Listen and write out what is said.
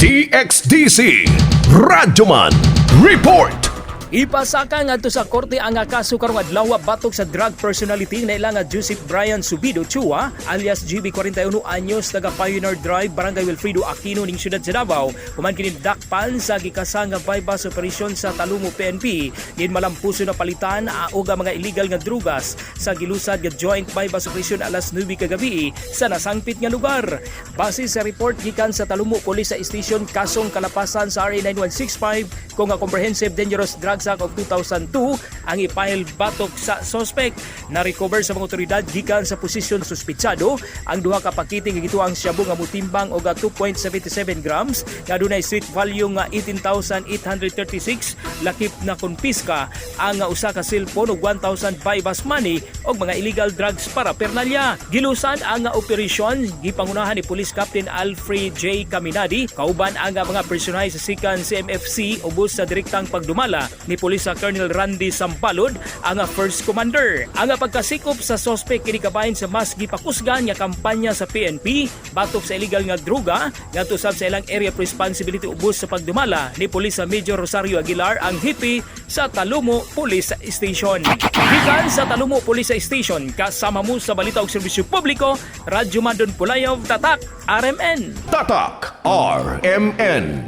DXDC Radyoman Report. Ipasaka ngadto sa korte ang kaso karong adlaw batok sa drug personality na ilang nga Joseph Brian Subido Chua alias GB, 41 anyos, taga Pioneer Drive, Barangay Wilfredo Aquino ning siyudad sa Davao. Human kini dakpan sa gikasa nga buy-bust operation sa Talomo PNP, diin malampuso na palitan og ang mga illegal nga drugas sa gilusad nga joint buy-bust operation alas 9 kagabi sa nasangpit nga lugar. Base sa report gikan sa Talomo Police Station, kasong kalapasan sa RA 9165 kung ang Comprehensive Dangerous Drugs Act of 2002 ang ipile batok sa suspect. Na-recover sa mga otoridad gikan sa posisyon suspitsado ang duha ka pakete nga gituang shabu nga mutimbang og 2.77 grams nga adunay street value nga 18,836. Lakip na konpiska ang usa ka cellphone ug 1,000 buy-bust money og mga illegal drugs paraphernalia. Gilusad ang operasyon gipangunahan ni Police Captain Alfred J. Caminadi kauban ang mga personahe sa Sikan CMFC ubos sa direktang pagdumala ni Police Colonel Randy Sampalod, ang First Commander. Ang pagkasikop sa suspect kini kabahin sa mas gipakusgan nga kampanya sa PNP batok sa illegal nga droga ngadto sab sa ilang area of responsibility ubos sa pagdumala ni Police Major Rosario Aguilar, ang hepe sa Talomo Police Station. Gikan sa Talomo Police Station, kasama mo sa balita ug serbisyo publiko, Radyo Madon Pulayov, Tatak, RMN. Tatak RMN.